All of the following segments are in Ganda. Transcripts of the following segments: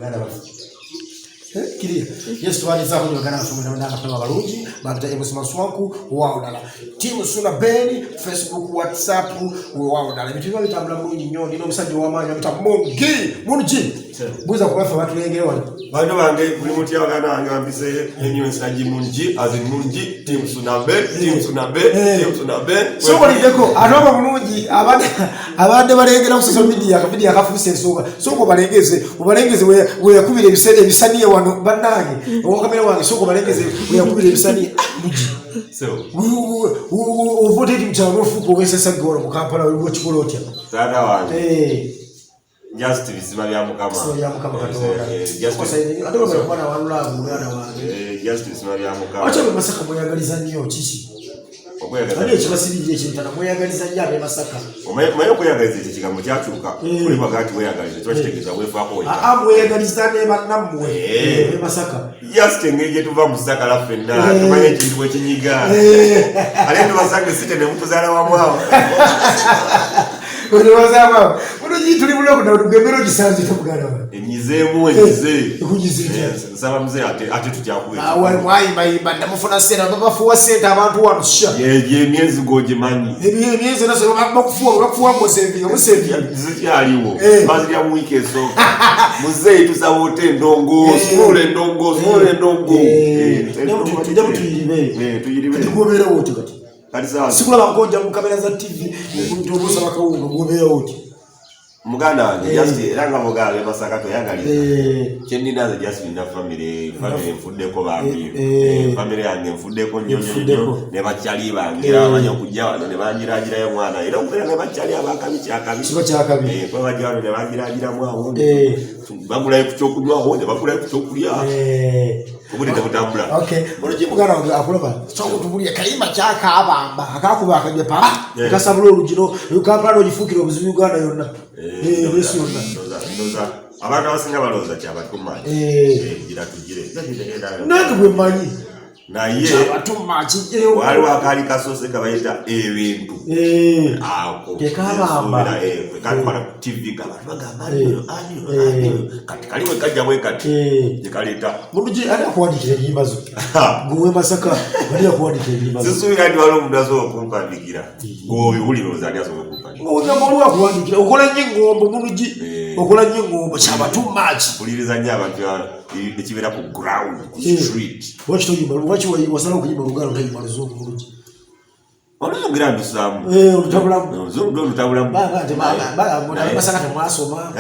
Baganda baffe. Eh, kiriya yesu twalizaako nyo baganda baffe mwena mwena nga abalungi bampita MC Maswaku waawo ddala team Suna Ben, Facebook, WhatsApp, weewaawo ddala ebintu biba bitambula bulungi nnyo. Ndina omusajja ow'amaanyi bamuyita Mungi. Mungi, buuza ku baffe batulengere wano. Bantu bange muli mutya? Baganda bange bampise emyonsaji mungi as in mungi team Suna Ben, team Suna Ben, team Suna Ben. Sobolideko ate oba bulungi abadde balengera ku social media, akavidiyo akafuuse ensonga. Sooka obalengeze, obalengeze we yakubira ebisaniye wano. Bannange, owakamera wange, sooka obalengeze we yakubira ebisaniye. Mugi, So, ova oteti mukyalo n'ofuuka owensasagge wano mu Kampala? Okikola otya? Taata wange, Eh, just bizima bya Mukama. Bizima bya Mukama Katonda. Just Ate webale kuba nawalulaavu, muganda wange. Just bizima bya Mukama. Lwaki ab'e Masaka mweyagaliza nnyo? Kiki? Okweyagaliza. Ani ekibasibirira ekintana mweyagaliza nnyo ab'e Masaka? Omanyi okweyagaliza ekyo ekigambo kyakyuka. Eh. Oli baga nti weyagaliza kiba kitegeeza weefaako wekka. Aa, mweyagaliza ne bannammwe Eh. ab'e Masaka. Just engeri gye tuva mu ssakala ffenna Eh. tumanye ekintu bwe kinyiga. Eh. Ate tubasange site ne mutuzaala wamu awo. Olowoozamu bulungi, tuli mu lockdown, gwe embeera ogisanze te, muganda wange? Enyizeemu, enyize. Ekunyize etya? Eh, nsaba muzeeyi ate tukyakuwa. Awe mwayimayimba namufuna sente, babafuwa sente abantu wano sha. Emyezi g'ogimanyi. Emyezi naso bakufuwa, bakufuwa musevinga musevinga. Zikyaliwo. Eh. Bazirya mu wiiki esooka. Muzeeyi tusaba ote endongo, sumulula endongo, sumulula endongo. Eh. Eh, endongo. Tujja tuyiribe. Eh, tuyiribe. Kati gwobeerawo oti kati? Kati sawa Sikulaba nkonja mu kamera za TV nti bakawunga, gwobeerawo oti? Muganda wange, Eh. just era nga mugamba Masaka toyagaliza. Eh, Kyennina nze just nina family, family nfuddeko bambi. Eh. Eh, family yange nfuddeko nnyo nnyo Nfuddeko. nnyo ne bakyali bange era Eh. bamanyi okujja wano ne banjiragirayo mwana era okubeera ne bakyali abakabi kyakabi. Kiba kyakabi. Eh, kuba bajja wano ne banjiragiramu awo, Eh. bagulayo ku kyokunywawo ne bagulayo ku kyokulya, Eh. obudde tebutambula. Okay, bulungi muganda wange akulaba, soka otubulire kayimba kyakabamba akakuba akajja pa Eh. kasabula olugino Kampala ogifuukira obuzibu Uganda yonna. Eh, Eh, ensi yonna. Ndowooza abantu abasinga balowooza kyabatumanyi. Eh. Gira tugire. Nange bwe mmanyi. Naye Kyabatuma kijjeyo. waliwo akaali kasoose kabayita ebintu. Eh. Ako Tekabamba. nsuubira, eh, katwala ku TV nga abantu bagamba Eh. ani ono, ani ono, ani ono. Kati kali bwe kajja bwe kati Eh. gye kaleeta. Mulungi, ani akuwandikira ennyimba zo? Gwe Masaka, ani akuwandikira ennyimba zo? Sisuubira nti waliwo omuntu asobola okumpandikira. Oyo wulira, olowooza ani asobola okumpandikira? Ogamba waliwo akuwandikira. Okola nnyo eŋŋombo, mulungi. Eh. Okola nnyo eŋŋombo, kyabatuma ki? Mpuliriza nnyo abantu ekibeera ku ground, ku Eh. street. Lwaki toyimba? Lwaki wasala okuyimba Luganda, otayimba Luzungu, mulungi? Oluzungu era ndusaamu. Eh, olutabulamu. Oluzungu lwo lutabulamu. Masaka temwasoma,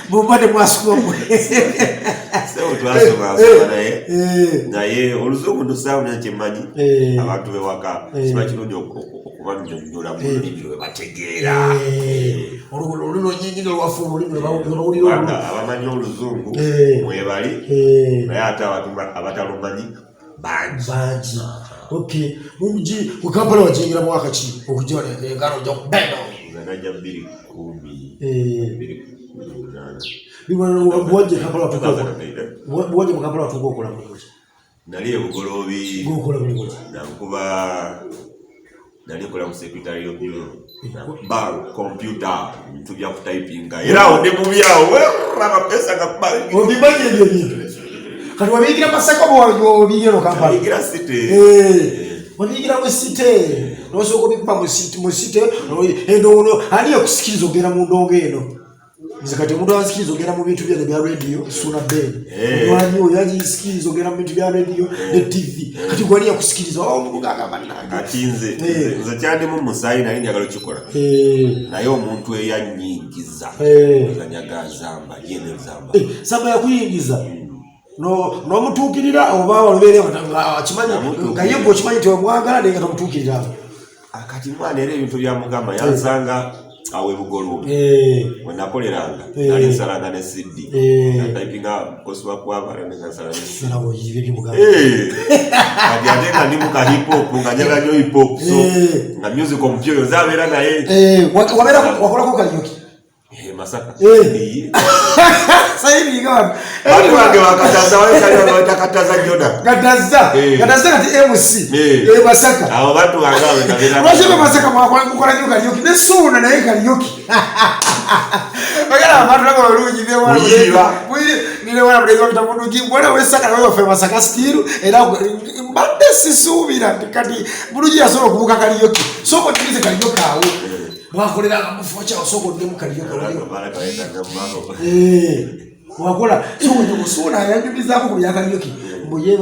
mumba temwasoma mwe. Sebo, twasoma asoma naye Eh. naye oluzungu ndusaamu, naye kyemmanyi Eh. abantu bewaka Eh. kiba kirungi okubannyonnyola mu lulimi lwe bategeera. Eh. Olulimi nyinyi lwaffe, olulimi lwebawulira. Kubanga abamanyi oluzungu Eh. mwebali, Eh. naye ate abantu abatalumanyi bangi. Bangi. Okay, mumugi ku Kampala wajingira mwaka ki okujja wano engalo ojja kubenda? Nze najja 2010, Eh. 2018. Buwajja Kampala watuuka 2008. Buwajja mu Kampala watuuka okola mulimu ki? Nali ebugoloobi. Gwokola mulimu ki? Nankuba nali nkola mu secretarial bureau ba computer, bintu bya kutypinga, era awo ndi mubi awo amapesa gakuba. Obimanyi ebyo ebintu? Kati wabiyigira Masaka oba wabiyigira no Kampala? Nayigira city. Eh, wabiyigira mu city, nosooka obikuba mu city endongo. Ani yakusikiriza ogenda mu ndongo eno? Nze kati omuntu ansikiriza ogenda mu bintu byano bya radio, Suna Ben. Eh. Wani oyo aginsikiriza ogenda mu bintu bya radio ne TV. Kati gwani yakusikiriza? Oh, omuntu gagamba nange. Kati nze Eh. nze kyandimu musaayi, nali njagala okikola, Eh, naye omuntu eyanyingiza Eh. zanyaga Zamba, yenel Zamba. Eh, Zamba yakuyingiza. No n'omutuukirira oba walubeere nga akimanyi Namutuukirira. nga ye gwe okimanyi nti omwagala naye nga tomutuukirira? Kati mwana, era ebintu byamugamba yansanga awo ebugoloobi Eh, wenakoleranga. Eh. Nali nsalanga ne CD. Eh. Natypinga kosibakwabala nengasala ne CD. Era oyibe byomugamba. Eh. Kati ate nga ndi mu ka hip hop, nga njagala nnyo hip hop, so Eh. nga music omupya oyo nzabeera naye. Eh, wabeerako wakolako karaoke? Eh, Masaka. Eh. Eh. Sayiringa wano. Bantu bange bakataza waita Kataza Jona. Kataza. Eh. Kataza kati MC. Eh. Eh, Masaka. Abo bantu bange abo nabeera. Lwaki be Masaka mwakola mukola nnyo karaoke ne Suuna naye karaoke? Bagala abantu nabo balungi be wano. Muyiba. Muyiba. Nina mwana mulenzi bamuyita Munugi, mwana w'e Ssaka, nawe waffe Masaka still, era mbadde sisuubira nti kati Munugi yasobola okubuuka kaliyoki. Sooka okkirize kaliyoki awo bwakoleranga mufo kyawo, sooka oddemu kaliyoki waliwo. Wakola soona yanyumizaako ku bya kaliyoki, mbu ye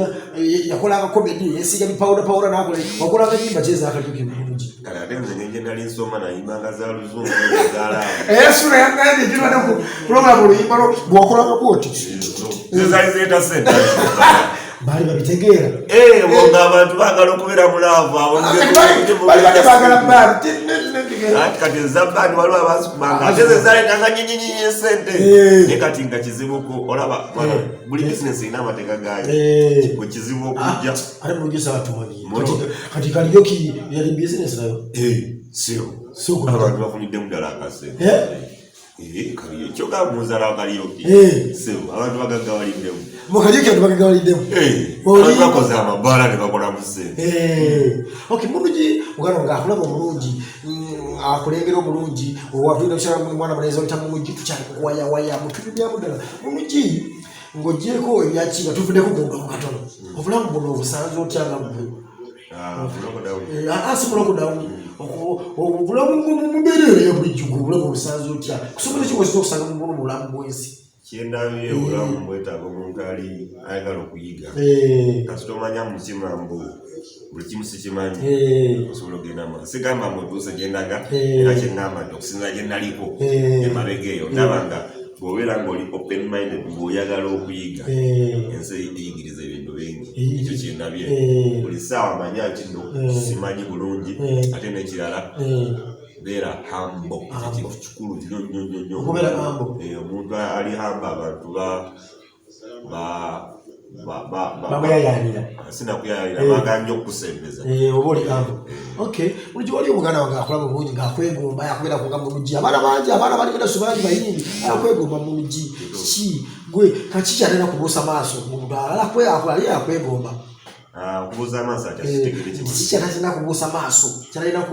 yakolanga comedy, yesiiga bipawuda pawuda, nakola wakolanga nyimba ki eza kaliyoki, Munugi? Kale ate nze ngeri gye nali nsoma, nayimbanga za luzungu zaala. Era sula yagambye tibadde ku program oluyimba lwo bwakolanga bwoti. Zezaali zireeta sente. Baali babitegeera. Nga abantu baagala okubeera mu love abo. Bali bade baagala baali. Anti kati ezabaani waliwo abazikubanga, ate ze zaleetanga nyinyinyinyi sente. Naye kati nga kizibu ku olaba mwana, buli bizinesi erina amateeka gaayo, bwe kizibu okujja. Ate mulungi osaba tumanyi kati kaliyoki yali bizinesi nayo. Sio. Si okuba- Abantu bafuniddemu ddala akasente. Kaliyo kyogamba muzala wa kaliyoki. Sio, abantu bagaggawaliddemu. Mu kaliyoki abantu bagagawaliddemu. Abantu bakoze amabaala ne bakolamu sente. Ok, mulungi, muganda wange akulaba omulungi, akulengera omulungi owatulina kukyala mwana mulenzi oyita Mulungi, tukyali kuwayawaya mutunyumyamu ddala. Mulungi, ng'ogyeko ebyakiba, tuvuddeko ku ndongo katono, obulamu buno obusanze otya nga ggwe? Ah, lockdown. Si lockdown, obulamu mu mbeera eyo bulijjo, gwe obulamu obusanze otya? Kusobola ki wezza okusanga mu buno bulamu bw'ensi? Kyendabye, obulamu bwetaaga omuntu ali ayagala okuyiga. Kasita omanya mu mutima mbu buli kimu sikimanyi, osobola okugenda maaso. Sigamba mbu ntuuse gyendaga. Era kyeŋŋamba nti okusinza gye naliko emabega eyo, ndaba nga bw'obeera ng'oli open minded, ng'oyagala okuyiga, ensi eyigiriza ebintu bingi. Ekyo kyendabye. Buli ssaawa manya nti nno simanyi bulungi. Ate n'ekirala, beera humble. Ekyo Humble. kintu kikulu nnyo nnyo nnyo nnyo. Okubeera humble. Omuntu ali humble, abantu ba ba ba ba ba Bamuyayaanira. Sinakuyayanira, baagala nnyo okukusembeza. Oba oli humble. Okay, bulijjo wali omuganda wange akulaba bulungi ng'akwegomba, yakubeera kunga Mulungi. Abaana bangi, abaana bali munasu bangi bayimbi, akwegomba Mulungi ki gwe kaki kyalina kubuusa maaso omuntu alala ali akwegomba? Ah, okubuuza amaaso atya? Kitegere kimu. Kiki kyatalina kubuusa maaso, kyatalina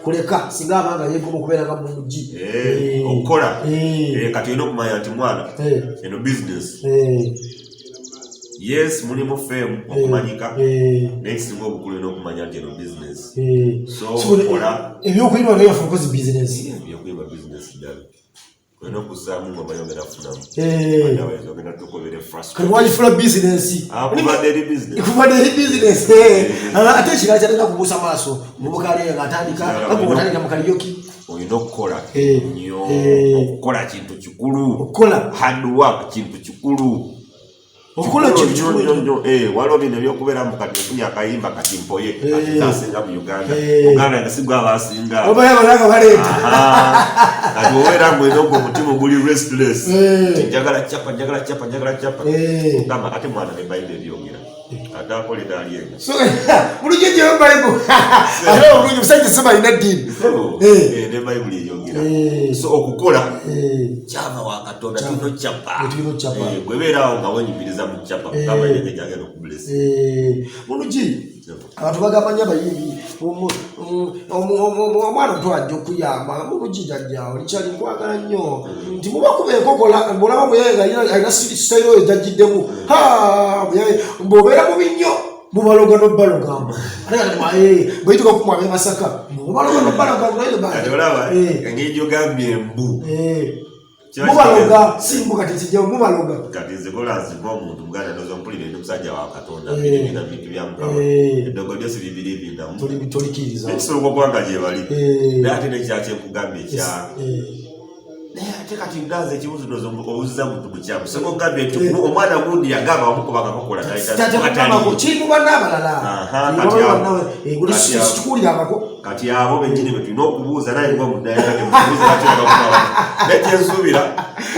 kuleka singa abanga yeegomba okubeera nga Mulungi? Okukola. Kati olina okumanya nti mwana, eno business, yes, mulimu fame, okumanyika, naye ekisinga obukulu olina okumanya nti eno business. So kola. Ebyokuyimba nga yafe okozi bizinesi. Ebyokuyimba business ddala, olina okussaamu nga omanyi ogenda kufunamu, otherwise ogenda tukobera. Kati wagifula bizinesi. Kubadde eri business. Kubadde eri bizinesi. Ate ekirala kyalina kubuusa maaso, muvubuka ali nga atandika, nga otandika mu kaliyoki. Olina okukola nnyo. Okukola kintu kikulu. Okukola. Hard work kintu kikulu. Okukola Kikulu kintu nnyo, kikulu. nnyo, nnyo. Waliwo bino ebyokubeera mu kati nfunye akayimba, kati mpoye, kati nze mu Uganda. Uganda nga si gwe abasinga. Oba yabalanga baleeta. Aha. Kati obeera ng'olina ogwo omutima oguli restless. Njagala chapa, njagala chapa, njagala chapa. Gamba ate mwana, ne Bayibuli ebyogera, ate akolera ali eno. So, bulungi gyeyo Bayibuli, ate obulungi musajja sema alina ddiini. Ne Bayibuli eyogera. So okukola kyava wa Katonda, tulina okyapa. Tulina okyapa. Bwebeeraawo nga wenyumiriza mu kyapa, Mukama yenge gyagenda okubless. Bulungi, abantu bagamba nnyo abayimbi, omwana omuto ajja okuyamba. Bulungi, jajja olikyali nkwagala nnyo nti mubakuba enkokola, mbulaba muyaye nga alina sitayiro oyo gyajjiddemu, bw'obeera mubi nnyo mubaloga nobalogamba, ate kati bweyituka kumwa ab'e Masaka mubaloga nobalogamba. Kati olaba engeri gyogambye embu. Kiba Mubaloga, si mbu kati kijjawo mubaloga. Kati nze kolansi ng'omuntu muganda, ndowooza mpulira ndi musajja wa Katonda. Mbiribina bintu bya Mukama. Eddogo lyo siribiribinamu. Tolikiriza. Ekisobola okuba nga gye bali, naye ate nekya kyenkugambye ekya, naye ate kati nganze ekibuzo, ndowooza obuuziza muntu mukyamu. Seka ogambye nti omwana gundi yagamba wamukuba akakokola. Kiri mu banna abalala. Aha, kati abo. Kikuwulirangako. Kati abo bennyini be tulina okubuuza, naye nga omudayamubuuza, naye kyensuubira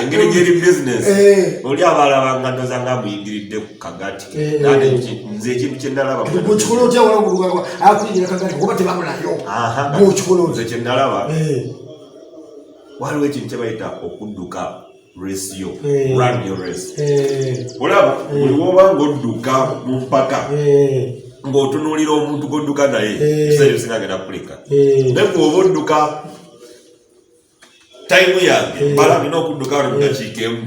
engeri gyeri business, oli abalaba nga ndoza nga amuyingiridde ku kagati. Nate nze ekintu kyenalaba, Bwekikola otya wala omuluga akuyingira kagati kuba tebabulayo? Bwokikola nze otya? Kyenalaba, waliwo ekintu kyebayita okudduka race yo. Run your race. Olaba buli woba ng'odduka mu mpaka, ng'otunuulira omuntu gw'odduka naye, ebiseera ebisinga agenda kuleka. Naye bw'oba odduka Time yange mbala, nina okudduka wano mu dakiika emu.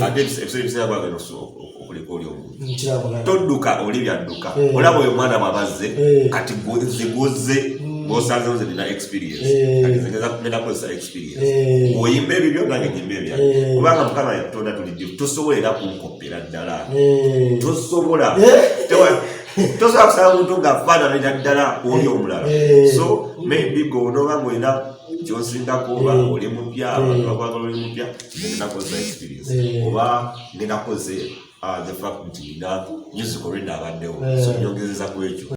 Ate ebiseera ebisinga kwagala okuleka oli omuntu. Nkiraba. Todduka, oli byadduka. Olaba oyo omwana bw'abazze, kati nze gwozze bw'osanzewo, nze nina experience. Kati nze ngenda kukozesa experience. Oyimba ebibyo, nange nyimba ebyange, kubanga Mukama yatutonda tuli, tosobola era kunkopera ddala. Tosobola. Tosobola kusaba muntu ng'afaananira ddala oli omulala. So maybe gwe onooba ng'olina kyosingako, oba oli mupya, abantu bakwagala oli mupya, nze ngenda kukozesa experience, oba ngenda kukozesa the fact nti nina music already abaddewo, so nyongezeza ku ekyo.